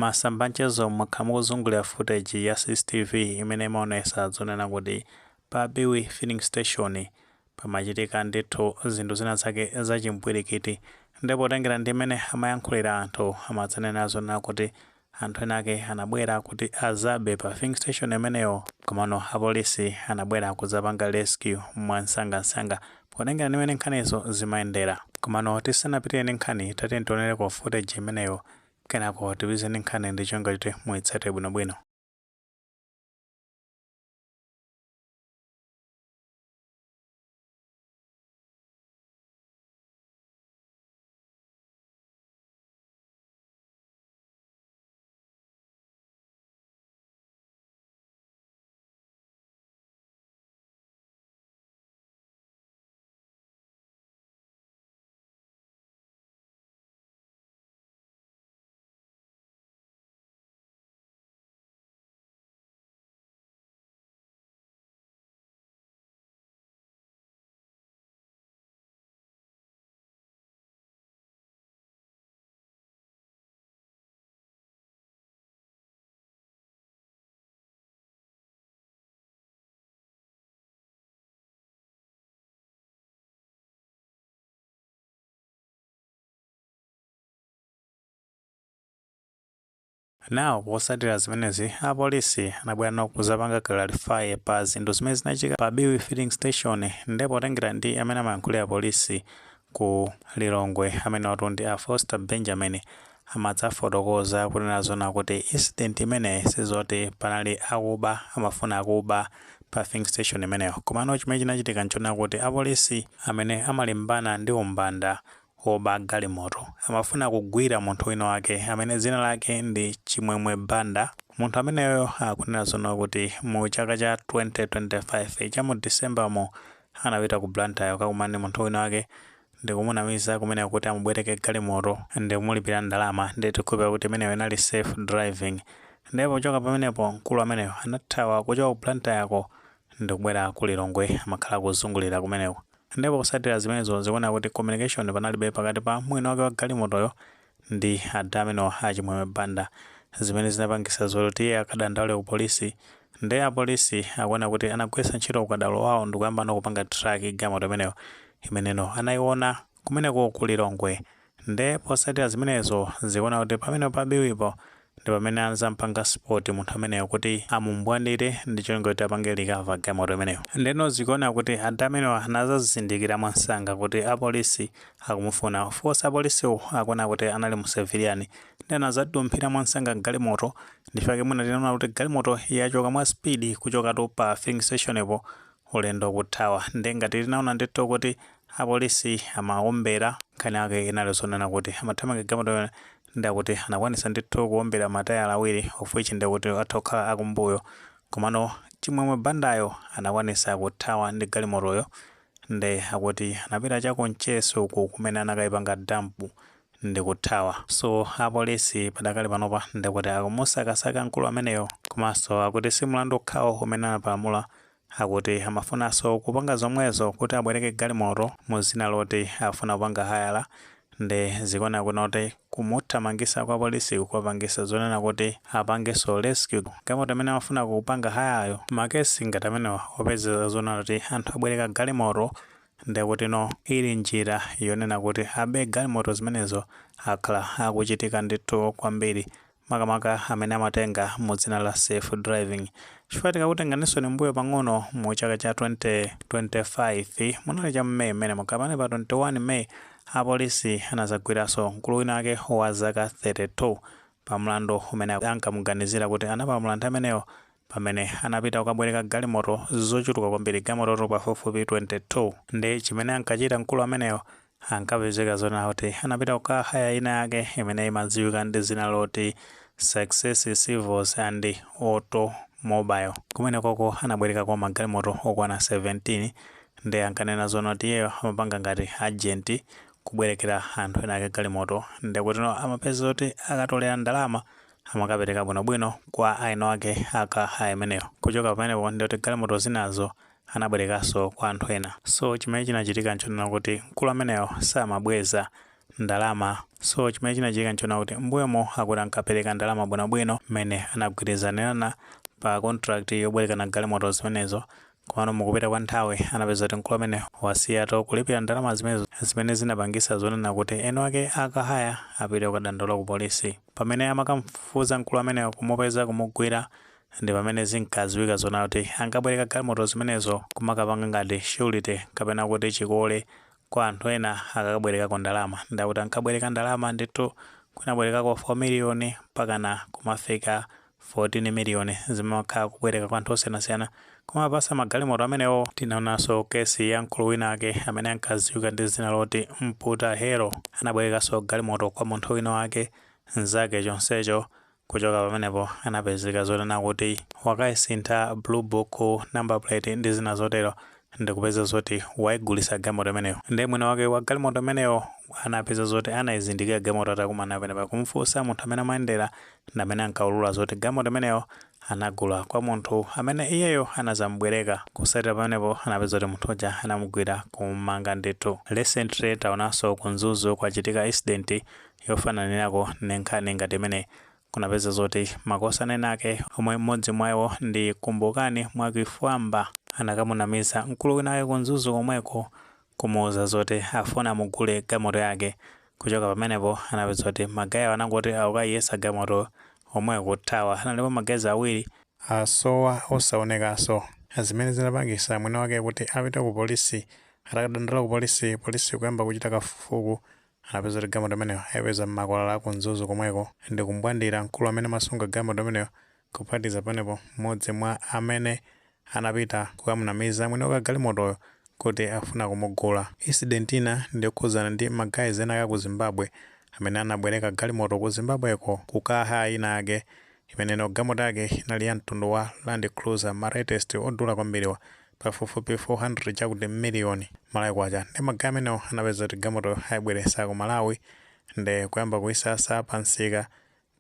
Masamba mchezo mwakhala mukuzungulira footage ya CCTV imene imaonesa zonena kuti pa Biwi Filling Station pamachitika ndithu zinthu zina zake zachimpwirikiti. Ndipo potengera ndi mmene amayankhulira anthu, amadzanena zonena kuti anthu ena ake anabwera kuti azabe pa filling station imeneyo, komano apolisi anabwera kudzapanga rescue mwansangansanga, potengera ndi mmene nkhanizo zimayendera. Komano tisanapitire ndi nkhani, tati tionereko footage imeneyo, kenako tipite ndi nkhani ndi cholinga choti muyitsate bwinobwino. Nawo posatira zimenezi, apolisi anabwera no kuzapanga clarify pa zinthu zimene zinachitika pa Biwi Filling Station. Ndipo potengera ndi amene amayankhulira polisi ku Lilongwe, amene watu ndi a Foster Benjamin, amadzafotokoza kunena zona kuti incident imeneyi sizoti panali akuba amafuna akuba pa filling station imeneyo, komano chimene chinachitika nchona kuti apolisi amene amalimbana ndi umbanda woba galimoto amafuna kugwira munthu wina wake amene dzina lake ndi Chimwemwe Banda. Munthu ameneyo akunena zona kuti mu chaka cha 2025 cha mu December mo anapita ku Blantyre kukakumana ndi munthu wina wake ndikumunamiza kumene kuti amubwereke galimoto ndi kumulipira ndalama, ndi tikhulupirira kuti imeneyo inali safe driving. Ndipo pochoka pamenepo, mkulu ameneyo anathawa kuchoka ku Blantyre ndikubwera ku Lilongwe, amakhala kuzungulira kumeneko. Ndipo kusatira zimenezo, zikuona kuti communication panalibe pakati pa mwini wake wa galimotoyo ndi ada amenewo a Chimwemwe Banda, zimene zinapangisa zoti iye akadandaule ku polisi. Ndi apolisi akuona kuti anagwiritsa ntchito ukadaulo wawo ndikuyamba kupanga track galimoto imeneyo imeneno anayiona kumeneko ku Lilongwe. Nde posatira zimenezo, zikuona kuti pamene pa Biwipo ndi pamene anazampanga spot munthu ameneyo kuti amumbwandire ndi cholinga kuti apange recover galimoto imeneyo. Ndeno zikuona kuti ada amenewa anazazindikira mwansanga kuti apolisi akumufuna. Of course, apolisiwo akuona kuti anali mu civilian, ndi anazadumphira mwansanga galimoto. Ndifake mwina tinaona kuti galimoto yachoka mwa speed kuchokatu pa filling station ipo ulendo kuthawa. Ndi ngati tinaona ndithu kuti apolisi amawombera, nkhani yake inali zonena kuti amathamanga galimoto, ndakuti anakwanisa ndithu kuwombera matayala awiri, of which ndikuti atha kukhala akumbuyo, komano Chimwemwe Bandayo anakwanisa kuthawa ndi galimotoyo. Nde akuti anapita chakuncheso uku kumene anakayipanga dump ndi kuthawa. So apolisi padakali panopa ndikuti akumusakasaka mkulu ameneyo. Komanso akuti si mlandu okhawo umene anapalamula, akuti amafunanso kupanga zomwezo kuti abwereke galimoto mu zina loti afuna kupanga hire. Ndi zikuona kuti kumuthamangisa kwa polisi kukwapangisa zonena kuti apangenso rescue galimoto imene amafuna kupanga hire yo. Ma case ngati amenewa opezeka zonena kuti anthu abwereka galimoto ndikuti no ili njira yonena kuti abe galimoto zimenezo akhala akuchitika ndithu kwambiri, makamaka amene amatenga mu dzina la safe driving, chifukwa tikakutenganisoni mbuyo pang'ono, mu chaka cha 2025 munali cha May mmene mukapane pa 21 May, apolisi anazagwiranso mkulu wina wake wa zaka 32 pa mlandu umene ankamuganizira kuti anapalamula nthawi imeneyo pamene anapita kukabwereka galimoto zochuluka kwambiri, galimoto pafupifupi 22. Ndi chimene ankachita mkulu ameneyo, ankapezeka zonena kuti anapita kukahaya ina yake imene imadziwika ndi dzina loti Success Civils and Automobile. Kumene koko anabwerekako magalimoto okwana 17. Ndi ankanena zona kuti iyeyo amapanga ngati agent kubwerekera anthu ena ake galimoto, ndikuti no amapeza kuti akatolera ndalama amakapereka bwinobwino kwa aino ake aka imeneyo. Kuchoka pamenepo, ndikuti galimoto zinazo anabwerekanso kwa anthu ena. So chimene chinachitika nchonena kuti mkulu ameneyo samabweza. Ndalama. So chimene chinachitika nchona kuti mbuyomo akuti ankapereka ndalama bwinobwino mmene anagwirizanirana pa contract yobwerekana galimoto zimenezo. Komano mukupita kwa nthawi anapeza kuti mkulu amene wasiyatu kulipira ndalama zimenezo, zimene zinapangisa zonena kuti eni ake a car hire apite kukadandaula ku polisi. Pamene amakamfufuza mkulu ameneyo, kumupeza, kumugwira, ndi pamene zinkadziwika zona kuti ankabwereka galimoto zimenezo kumakapanga ngati surety kapena kuti chikole kwa anthu ena akakabwerekako ndalama. Ndakuti ankabwereka ndalama ndithu, kunabwerekako 4 miliyoni mpakana kumafika 14 miliyoni, zimakhala kubwereka kwa anthu osiyanasiyana kumapasa magalimoto amenewo. Tinaonanso kesi ya mkulu wina ake amene ankadziwika ndi dzina loti Mputa Hero, anabwerekanso galimoto kwa munthu wina wake mnzake. Chonsecho kuchoka pamenepo anapezeka zonena kuti wakayisintha blue book, number plate ndi zina zotero, ndikupeza zoti waigulisa galimoto imeneyo. Ndiye mwini wake wa galimoto imeneyo anapeza zoti anayizindikira galimoto atakumana pamenepa, kumfunsa munthu amene amayendera ndi amene ankaulula zoti galimoto imeneyo anagula kwa munthu amene iyeyo anazambwereka. Kusatira pamenepo anapeza kuti munthu uja anamugwira, kumanga ndithu. Recently taonanso ku Mzuzu kwachitika incident yofananirako ndi nkhani ngati imene. Kunapeza zoti makosana ena ake, omwe mmodzi mwa iwo ndi Kumbukani Mwakifwamba, anakamunamiza mkulu wina wake ku Mzuzu komweko, kumuwuza zoti afuna amugule galimoto yake. Kuchoka pamenepo anapeza kuti ma guy anangoti akukayiyesa galimoto omwe kuthawa. Analipo ma guys awiri, asowa osaonekanso, zimene zinapangisa mwini wake kuti apite ku polisi. Atakadandaula ku polisi, polisi kuyamba kuchita kafukufuku, anapeza kuti galimoto imeneyo ayipeza m'makwalala ku Mzuzu komweko, ndi kumbwandira mkulu amene amasunga galimoto imeneyo, kuphatikiza pamenepo mmodzi mwa amene anapita kukamunamiza mwini wake galimotoyo kuti afuna kumugula. Incident ina ndiyokhudzana ndi ma guys ena ake ku Zimbabwe amene anabwereka galimoto ku Zimbabweko ku car hire ina ake, imeneno galimoto yake inali ya mtundu wa Land Cruiser, ma latest odula kwambiriwa, pafupifupi 400 chakuti miliyoni Malawi kwacha. Ndi ma guy amenewo anapeza kuti galimoto ayibweresa ku Malawi ndi kuyamba kuyisasa pa msika.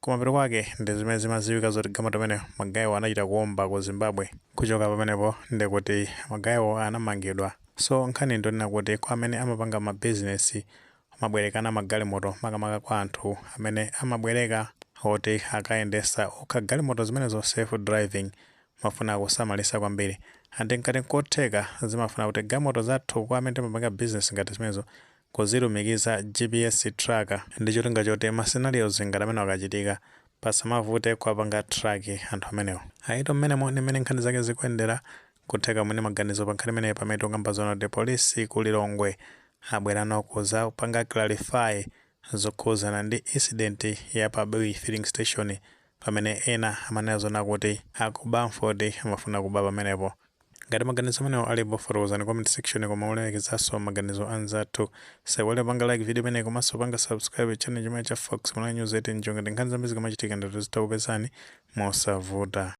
Kumapeto kwake ndi zimene zimaziwika zoti galimoto imeneyo ma guy wo anachita kuwomba ku Zimbabwe. Kuchoka pamenepo ndi kuti ma guy wo anamangidwa. So nkhani ndionena kuti kwa amene amapanga mabizinesi amabwerekana magalimoto, makamaka kwa anthu amene amabwereka oti akayendesa okha galimoto zimenezo, self driving, mafuna kusamalisa kwambiri. Andi ngati nkotheka, zimafuna kuti galimoto zathu, kwa amene timapanga business ngati zimenezo, kuzilumikiza GPS tracker, ndi cholinga choti ma scenarios ngati amene akachitika pasamavute kuwapanga track anthu amenewo. Ayito mmenemo ndi mmene nkhani zake zikuyendera. Kutheka mwene maganizo pa nkhani imeneyi, pamene tikukamba zona kuti polisi ku Lilongwe abwerano kuzapanga clarify zokhuzana ndi incident ya pa Biwi Filling Station, pamene ena amanena zona kuti akuba mfuti, amafuna kuba pamenepo. Ngati maganizo amenewo alipo, fotokozani comment section, koma ulemekezanso maganizo anzathu. Saiwale panga like video imeneyi komanso panga subscribe channel chimene cha Fox Malawi News 18 ngati nkhani zambiri zikamachitika ndatu zitakupezani mosavuta.